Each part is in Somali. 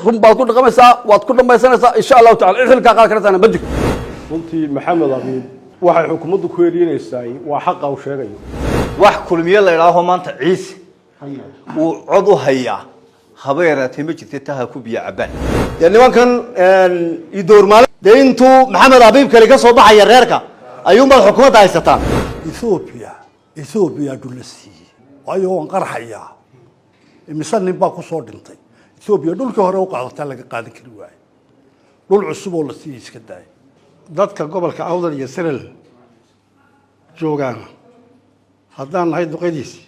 Run baad ku dhaqamaysaa, waad ku dhamaysanaysaa, insha Allahu tacala. Cid xilkaa qaad karaysaana ma jirto. Runtii Maxamed Abiib waxay xukuumaddu ku heliinaysaa waa xaqa uu sheegayo. Wax Kulmiye la idhaaho maanta Ciise uu cod u hayaa haba yaraatee ma jirta, taha ku biyo cabaan. Dee nimankan idoormaale, dee intuu Maxamed Abiib kali ka soo baxaya reerka ayuunbaad xukuumadda haysataan. Ethoobia, Ethoobia dhul la siiyey, waayo waan qarxayaa. Imise nin baa kusoo dhintay Ethoobia? Dhulkii hore u qaadataa laga qaadan kari waaye, dhul cusub oo la siiyey iska daaya. Dadka gobolka Awdal iyo Selel joogaan, haddaan nahay duqadiisi,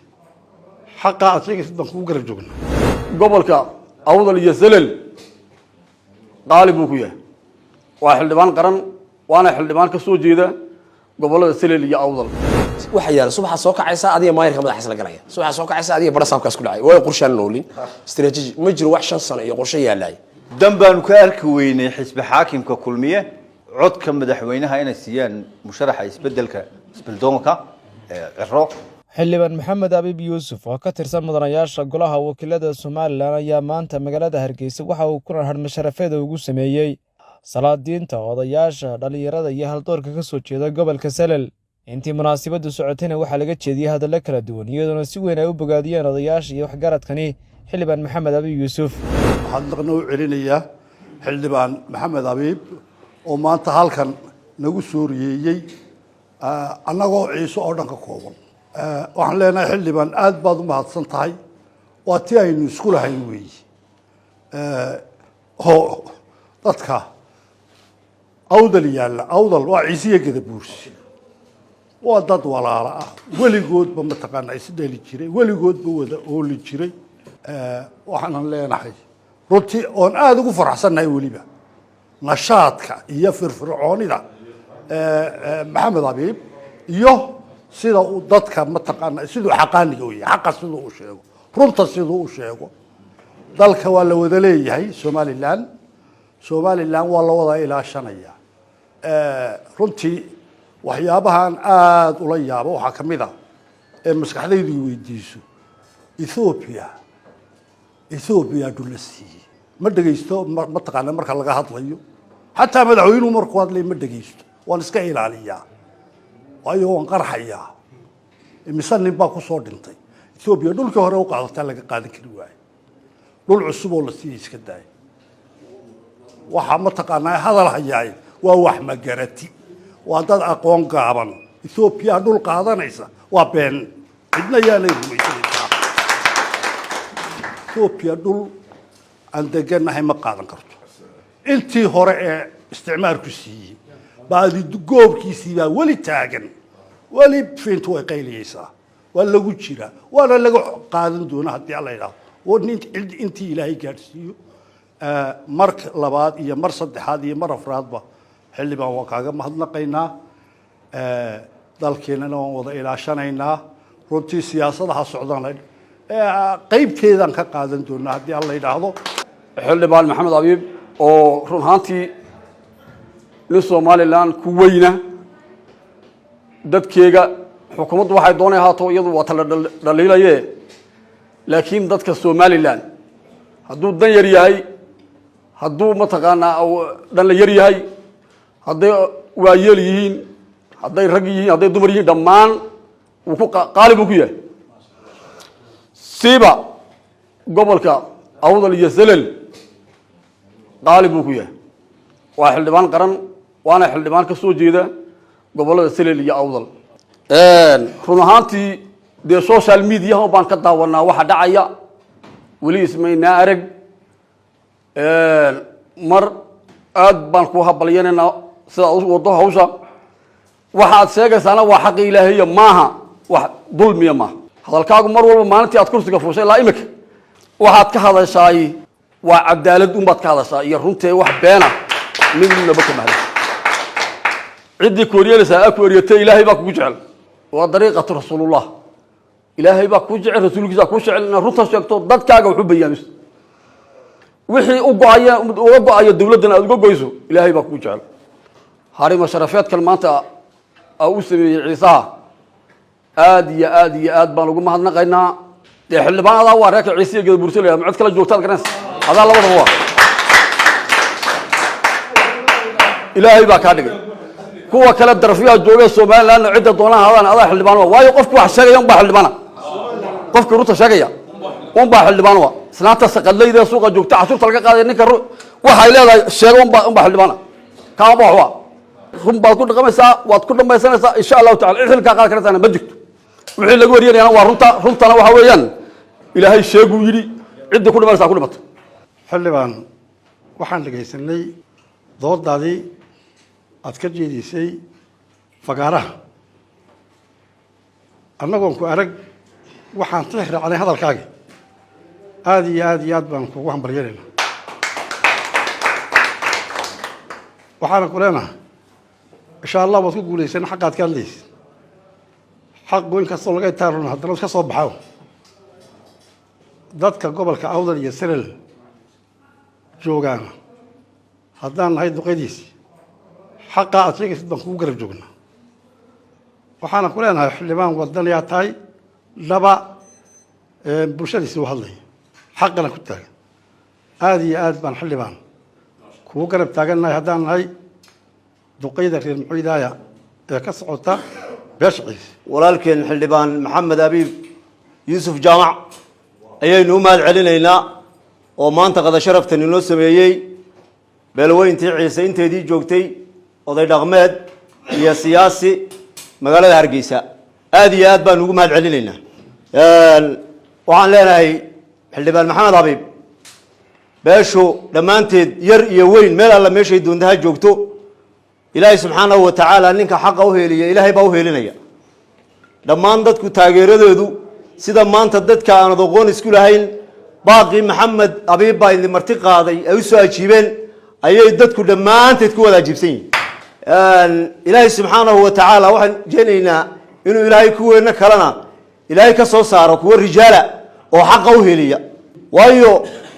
xaqaa aad sheegaysid baan kugu garab joognaa. Gobolka Awdal iyo Selel qaali buu ku yahay. Waa xildhibaan qaran, waana xildhibaan ka soo jeeda gobollada Selel iyo Awdal. Waxa yaala, subaxa soo kacaysa adiga maayarka madaxa isla galaya, subaxa soo kacaysa adiga barasaabkaas ku dhacay, waayo qorshaan noolin, strategy ma jiro, wax 5 sano iyo qorshe yaalaay. Dan baanu ka arki weynay xisbi xaakimka Kulmiye codka madaxweynaha inay siiyaan musharaxa isbedelka, isbeldoonka Ciro. Xildhibaan Maxamed Abiib Yuusuf oo ka tirsan mudanayaasha Golaha Wakiilada Somalilan ayaa maanta magaalada Hargeysa waxa uu kulan hadhmasharafeeda ugu sameeyey salaadiinta, odayaasha, dhallinyarada iyo haldoorka ka soo jeeda gobolka Salel. Intii munaasabaddu socotayna waxaa laga jeediyey hadallo kala duwan, iyadoona si weyn ay u bogaadiyeen odayaasha iyo waxgaradkani xildhibaan Maxamed Abiib Yuusuf. Waxaan naqna u celinayaa xildhibaan Maxamed Abiib oo maanta halkan nagu sooriyeeyey annagoo Ciise oo dhan ka kooban. Waxaan leenahay, xildhibaan, aad baad u mahadsan tahay. Waa ti aynu isku lahayn weeyi oo dadka Awdal yaalla. Awdal waa Ciisiyo Gadabuursi, waa dad walaalo ah, weligoodba mataqaanaa is dheli jiray, weligoodba wada ooli jiray. Waxaanan leenahay runtii oon aada ugu faraxsannahay weliba nashaadka iyo firfircoonida Maxamed Abiib iyo sida uu dadka mataqaana, siduu xaqaaniga u yahay, xaqa siduu u sheego, runta siduu u sheego. Dalka waa la wada leeyahay, Somaliland, Somaliland waa la wada ilaashanaya. Runtii waxyaabahan aada ula yaabo waxaa ka mid a ee maskaxdaydu weydiiso, Ethoobia, Ethoobia dhul la siiyey. Ma dhegeysto mataqaana marka laga hadlayo, xataa madaxweynuhu markuu hadlayo ma dhegeysto, waan iska ilaaliyaa, waayo waan qarxayaa. Imise nin baa kusoo dhintay Ethoobia? Dhulkii hore u qaadataa laga qaadan kari waaye, dhul cusub oo la siiyey iska daaya. Waxaa mataqaanaa hadal hayaay waa wax magarati, waa dad aqoon gaaban. Ethoobia dhul qaadanaysa waa been, cidna yaanay rumaysanaysaa. Ethoobia dhul aan deganahay ma qaadan karto. Intii hore ee isticmaalku siiyey baadi goobkiisii baa weli taagan, weli fiintu way qayliyeysaa, waa lagu jiraa, waana laga qaadan doona haddii Alla yidhaahdo intii Ilaahay gaadhsiiyo. Mar labaad iyo mar saddexaad iyo mar afraadba, xildhibaan, waan kaaga mahadnaqaynaa. Dalkeenana waan wada ilaashanaynaa. Runtii siyaasadaha socdana qeybteedaan ka qaadan doonaa haddii Alla yidhaahdo. Xildhibaan Maxamed Abiib oo run ahaantii nin Somaliland ku weyna, dadkeega, xukuumaddu waxay doonay ahaato, iyadu waa tala dhaliilaye, laakiin dadka Somaliland hadduu dan yar yahay, hadduu mataqaanaa dhan la yar yahay, hadday waayeel yihiin, hadday rag yihiin, hadday dumar yihiin, dhammaan wuu ku qaali buu ku yahay. Siiba gobolka Awdal iyo Selel qaali buu ku yahay. Waa xildhibaan qaran, waana xildhibaan ka soo jeeda gobollada Selel iyo Awdal. Run ahaantii dee social mediaha baan ka daawanaa waxa dhacaya, weli ismaynaa arag. Mar aad baan ku habalyanaynaa sidaad u waddo hawsha. Waxaad sheegaysaana waa xaqi Ilaahiya, maaha wax dulmiya maaha. Hadalkaagu mar walba, maalintii aad kursiga fuushay ilaa imika, waxaad ka hadashaay waa cadaalad unbaad ka hadashaa iyo runtee, wax beena midnaba ka mahda. Ciddii ku eryanaysaa aa ku eryatay, Ilaahay baa kugu jecel. Waa dariiqatu Rasuulullah. Ilaahay baa kuu jecel, rasuulkiisa kuu jecel inaad runta sheegto, dadkaaga waxu bayaamiso, wixii u go-aya uga go-ayo dawladdan aad uga goyso. Ilaahay baa kugu jecel. Harima sharafeedkan maanta aa u sameeyey Ciisaha, aad iyo aad iyo aad baan ugu mahadnaqaynaa. Dee xildhibaan adaa waa reerka Ciisiya Gadabuursa la, ma cid kala joogtaad garanaysa? Adaa labadaba waa. Ilaahay baa kaa dhigay. Kuwa kale darafyaha jooga Somalilandna cidda doonaan hadaan, adaa xildhibaan wa. Waayo, qofku wax sheegaya unbaa xildhibaana, qofkii runta sheegaya unbaa xildhibaan wa. Islaanta saqadleyda ee suuqa joogta cashuurta laga qaadaya, ninka waxay leedahay sheega unbaa xildhibaana. Kaa unbaa waxba. Run baad ku dhaqamaysaa, waad ku dhamaysanaysaa, insha Allahu tacala. Cid xilkaa qaadi karaysaana ma jirto. Wixii lagu waryanayana waa runta. Runtana waxa weeyaan Ilaahay sheeguu yidhi, ciddii ku dhimanaysaa ku dhimata. Xildhibaan, waxaan dhegaysanay doodaadii aad ka jeedisay fagaaraha. Annagoon ku arag waxaan tix raacnay hadalkaagi. Aada iyo aada iyo aad baan kugu hambalyanaynaa. Waxaana ku leenahay, insha Allah waad ku guulaysan xaqaad ka hadlaysa. Xaqu in kastoo laga itaarun, haddana iska soo baxo. Dadka gobolka Awdal iyo Selel joogaana, haddaan nahay duqeydiisi, xaqaa aad sheegaysid baan kugu garab joognaa. Waxaana ku leenahay, xildhibaan wadaniyaa tahay, laba bulshadiisi u hadlaya, xaqana ku taagan. Aada iyo aad baan, xildhibaan, kugu garab taagannahay haddaan nahay duqeyda reer Muxuydaaya ee ka socota beesha Ciise. Walaalkeen xildhibaan Maxamed Abiib Yuusuf Jaamac ayaynu u mahad celinaynaa oo maanta qada sharaftan inoo sameeyey. Beelweyntii Ciise inteedii joogtay, oday dhaqmeed iyo siyaasi magaalada Hargeysa, aada iyo aad baanu ugu mahad celinaynaa. Waxaan leenahay xildhibaan Maxamed Abiib, beeshu dhammaanteed, yar iyo weyn, meel alla meeshay doonta ha joogto, Ilaahay subxaanahu wa tacaala ninka xaqa u heeliya Ilaahay baa u heelinaya. Dhammaan dadku taageeradoodu sida maanta dadka aanad aqoon isku lahayn baaqii Maxamed Abiib baa idin marti qaaday ay usoo ajiibeen ayay dadku dhammaanteed ku wada ajiibsan yihin. Ilaahay subxaanahu wa tacaala waxaan jeenaynaa inuu Ilaahay kuweena kalena Ilaahay ka soo saaro kuwo rijaala oo xaqa u heliya. Waayo,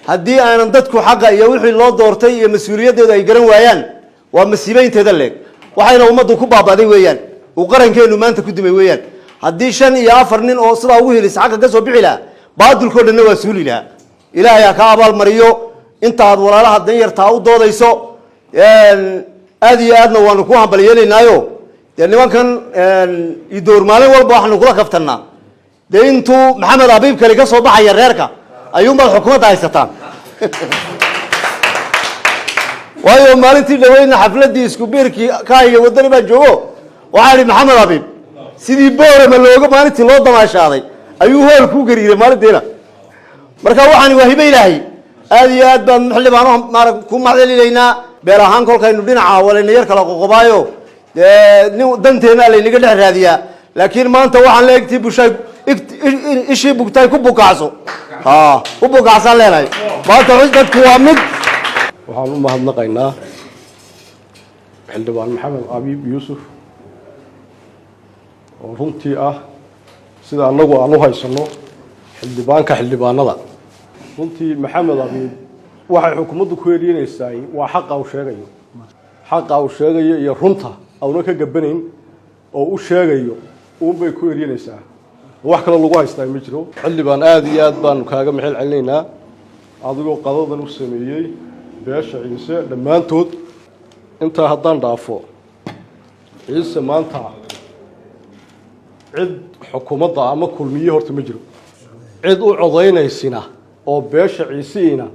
haddii aanan dadku xaqa iyo wixii loo doortay iyo mas-uuliyaddeedu ay garan waayaan, waa masiibeynteeda leeg. Waxayna ummaddu ku baaba'day weeyaan, uu qarankeennu maanta ku dumay weeyaan. Haddii shan iyo afar nin oo sidaa ugu helisa xaqa ka soo bixi lahaa, baadilkao dhanna waa suuli lahaa. Ilaahay ha ka abaalmariyo intaad walaalaha danyartaa u doodayso. Aada iyo aadna waanu ku hambalyeelaynaayo. Dee nimankan idoor maalin walba waxaanu kula kaftannaa, dee intuu Maxamed Abiib kale ka soo baxaya reerka ayuunbaad xukuumadda haysataan. Waayo, maalintii dhaweydna xafladii isku biirkii kaahiga Wadani baa joogo, waxaa idhi Maxamed Abiib sidii Boorama looga maalintii loo damaashaaday ayuu hool kuu gariiray maalintiina. Marka waxaani waa hibe Ilaahay. Aada iyo aad baan, xildhibaano, maara ku mahadcelinaynaa. Beel ahaan kolkaynu dhinaca walayna yar kala qoqobaayo, dee nin danteena laynaga dhex raadiyaa. Laakiin maanta waxaan le igtii bushay ishii bugtay ku bukacso, ha u bukacsaan leenahay. Maanta dadku waa mid. Waxaan u mahadnaqaynaa xildhibaan Maxamed Abiib Yuusuf oo runtii ah, sida annagu aan u haysanno, xildhibaanka xildhibaanada. Runtii Maxamed Abiib waxay xukuumaddu ku heliinaysaa waa xaqa uu sheegayo, xaqa uu sheegayo iyo runta auna ka gabanayn oo u sheegayo uunbay ku heliinaysaa. Wax kaloo lagu haystaa ma jiro. Xildhibaan, aada iyo aad baanu kaaga maxel celinaynaa adigoo qadadan u sameeyey beesha Ciise dhammaantood. Intaa haddaan dhaafo, Ciise maanta cid xukuumadda ama Kulmiye horta ma jiro. Cid u codaynaysina oo beesha Ciisiina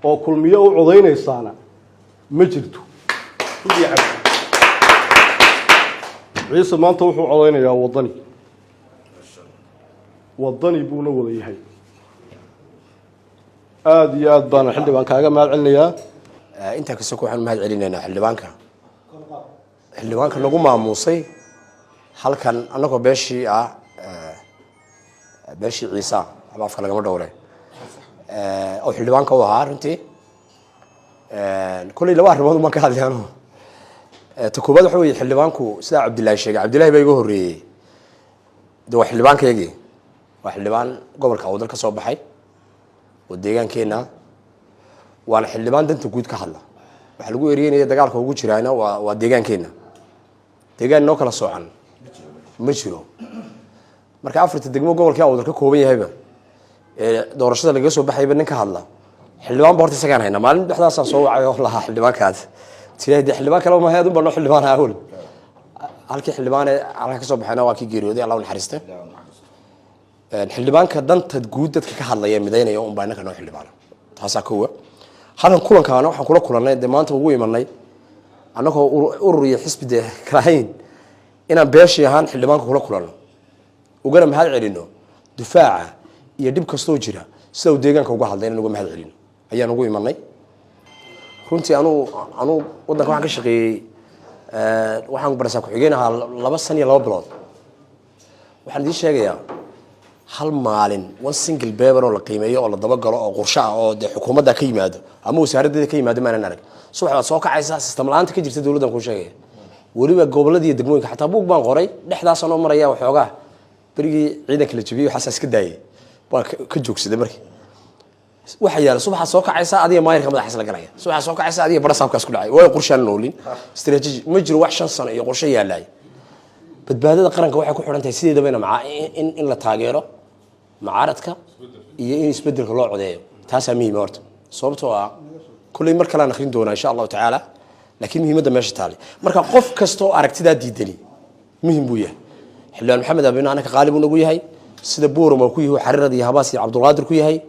oo Kulmiye u codaynaysaana ma jirto. Ciise maanta wuxuu codaynayaa Waddani, Waddani buuna wada yahay. Aada iyo aad baana, xildhibaan, kaaga mahad celinayaa. Intaa kasoko, waxaan mahad celinaynaa xildhibaanka nagu maamuusay halkan, annagoo beeshii ah, beeshii Ciisa ama afka lagama dhowre oo xildhibaanka u ahaa. Runtii kolley laba arrimood umaan ka hadlay anu. Ta koobaad waxa weye, xildhibaanku sidaa Cabdillahi sheegay, Cabdillahi baa iga horreeyey, de waa xildhibaankayagii, waa xildhibaan gobolka Awdal ka soo baxay oo deegaankeenna, waana xildhibaan danta guud ka hadla. Waxaa lagu eryeynaya dagaalka ugu jiraana waa deegaankeenna. Deegaan inoo kala soocan ma jiro. Marka afarta degmo gobolkii Awdal ka kooban yahayba ee doorashada lagaga soo baxayba nin ka hadla xildhibaan ba horta isagaan haynaa. Maalin dhexdaasaan soo wacay oo lahaa xildhibaankaas Tirahay dee xildhibaan kale maahay, adun baa noo xildhibaan ahaa. Awal halkii xildhibaane halka ka soo baxayna waa kii geeriyooday, Allah u naxariiste. Xildhibaanka danta guud dadka ka hadlaya, midaynaya un baa innaka noo xildhibaana. Taasaa kowa. Halkan kulankaana waxaan kula kulannay dee maanta ugu imanay, annagoo urur iyo xisbi dee kalahayn, inaan beeshii ahaan xildhibaanka kula kulanno, ugana mahad celino dufaaca iyo dhib kastoo jira sida uu deegaanka uga hadlay. Inaan uga mahad celino ayaan ugu imanay. Runtii anuu waddanka waxaan ka shaqeeyey, waxaan barasaa ku-xigeen ahaa 2 sano iyo 2 bilood. Waxaan idiin sheegayaa, hal maalin, one single paper oo la qiimeeyo oo la dabagalo oo qorsho ah oo dee xukuumadda ka yimaado ama wasaaraddeeda ka yimaado maanan arag. Subax baad soo kacaysaa, system la'aanta ka jirta dowladdan kuu sheegaya, weliba gobolladii iyo degmooyinka. Xataa buug baan qoray dhexdaas anoo maraya. Waxoogaa berigii ciidanka la jabiyey waxaasaa iska daayay, baan ka joogsaday. Markii waxa yaala, subaxaad soo kacaysaa, adiga maayarka madaxaas la galaya. Subaxaad soo kacaysa, adiga barasaabkaas ku dhacay. Waayo qorshaan noolin, strategy ma jiro, wax 5 sano iyo qorshe yaalaay. Badbaadada qaranka waxay ku xidhan tahay sideedaba in la taageero mucaaradka iyo in isbedelka loo codeeyo. Taasaa muhiima horta, sababtoo ah kulley mar kalean akhrin doonaa, insha Allahu tacaala. Laakiin muhiimadda meesha taale, marka qof kasta oo aragtidaa diidani muhim buu yahay. Xildhibaan Maxamed Abina anaka qaali buu nagu yahay, sida Buuram ku yahay, Xariirad iyo Habaas iyo Cabdulqaadir ku yahay,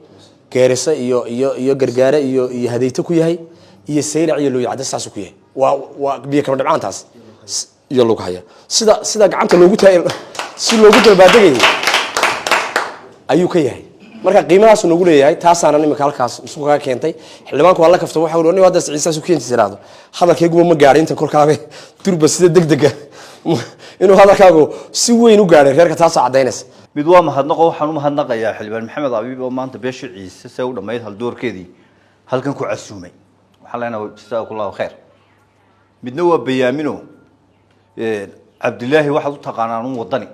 Geerisa iyo Gargaare iyo Hadeyto ku yahay, iyo Saylac iyo Looyacadde saasuu ku yahay. Waa biyo kama dhibcaantaas iyo lagu haya sida gacanta loogu taay si loogu dalbaadegayay ayuu ka yahay. Marka qiimahaasu nagu leeyahay, taasaana imika halkaas isku kaga keentay. Xildhibaanku waa la kafta, waxa uri hadda Ciisaas u keenti tiraahdo, hadalkayguma ma gaadhay inta korkaaga durba sida degdega inuu hadalkaagu si weyn u gaadhay reerka, taasoo caddaynaysa. Mid waa mahadnaqo. Waxaan u mahadnaqayaa xildhibaan Maxamed Abiib oo maanta beesha Ciise see u dhammayd haldoorkeedii halkan ku casuumay. Waxaan leenahay jasaaku Allahu khayr. Midna waa bayaamino. Cabdilaahi waxaad u taqaanaan un Wadani.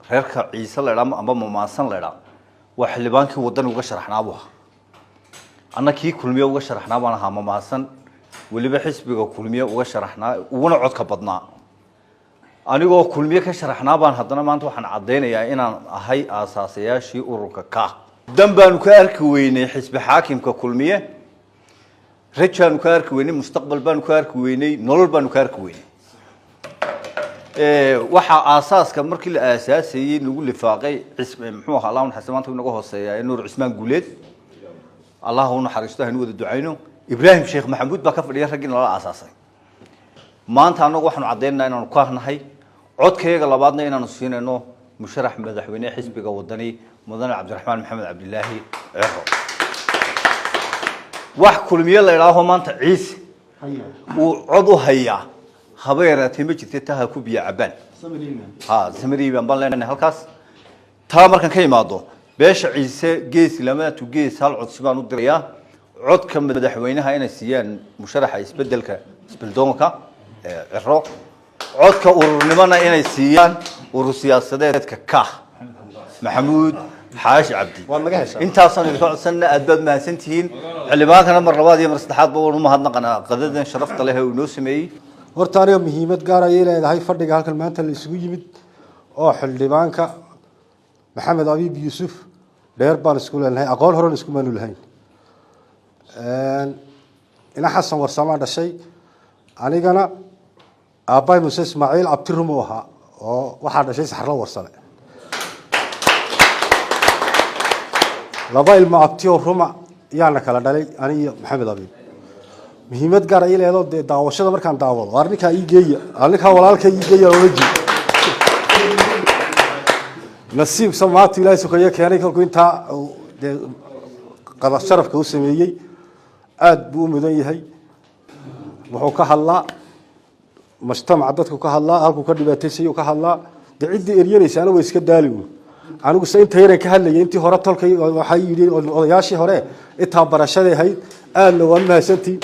Reerka Ciise la idhaa amba Mamaasan la idhaa waa xildhibaankii Wadani uga sharaxnaa buu ahaa. Anna kii Kulmiye uga sharaxnaa baan ahaa Mamaasan, weliba xisbiga Kulmiye uga sharaxnaa, uguna codka badnaa. Anigoo Kulmiye ka sharaxnaa baan haddana maanta waxaan caddaynayaa inaan ahay aasaasayaashii ururka ka. Dan baanu ka arki weynay xisbi xaakimka Kulmiye, rajaanu ka arki weynay, mustaqbal baanu ka arki weynay, nolol baanu ka arki weynay. Waxaa aasaaska markii la aasaasayey nagu lifaaqay muxuu ahaa, Allah naxariisto, maanta inaga hooseeya, ee Nuur Cismaan Guuleed, Allah u naxariisto, haynu wada ducayno. Ibraahim Sheekh Maxamuud baa ka fadhiya raggii nala aasaasay. Maanta annagu waxaanu caddaynaa inaanu ka nahay codkayaga labaadna inaanu siinayno musharax madaxweyne xisbiga Wadani, mudane Cabdiraxmaan Maxamed Cabdilaahi Cero. Wax Kulmiye la idhaaho maanta Ciise uu cod u hayaa haba yaraatee ma jirta. Taha ku biyo cabaan ha samariiban baan leenahay halkaas. Taa markaan ka imaado, beesha Ciise gees lamaatu gees hal codsi baan u dirayaa: codka madaxweynaha inay siiyaan musharaxa isbedelka, isbeldoonka Ciro, codka ururnimona inay siiyaan urur siyaasadeedka ka Maxamuud Xaashi Cabdi. Intaasaan idinka codsanna. Aad baad mahadsantihiin. Xildhibaankana mar labaad iyo mar saddexaad ba waan u mahadnaqanaa qadadan sharafta leh ee uu inoo sameeyey. Horta aniga muhiimad gaar ayay leedahay fadhiga halkan maanta la isugu yimid oo xildhibaanka Maxamed Abiib Yuusuf. Dheer baan isku leenahay, aqoon horena iskumaanu lahayn. Ina Xasan Warsamaan dhashay, anigana aabbahay Muse Ismaaciil abti rumu ahaa oo waxaa dhashay Saxarlo Warsame. Laba ilmo abti oo ruma yaana kala dhalay ani iyo Maxamed Abiib. Muhiimad gaar ay leedo dee daawashada markaan daawado, arrinkaa ii geeya, arrinkaa walaalka ii geeya loola jeedo. Nasiib samaatu Ilaahay sokeeye keenay kolkuu intaa dee qada sharafka u sameeyey. Aada buu u mudan yahay. Wuxuu ka hadlaa mujtamaca, dadku ka hadlaa, halkuu ka dhibaataysay ka hadlaa. Dee ciddii eryanaysaana way iska daali uun. Anigu se inta yaran ka hadlayay, intii hore tolkay waxay yidhi odayaashii hore intaa barashaday ahayd. Aadna waa mahadsantii.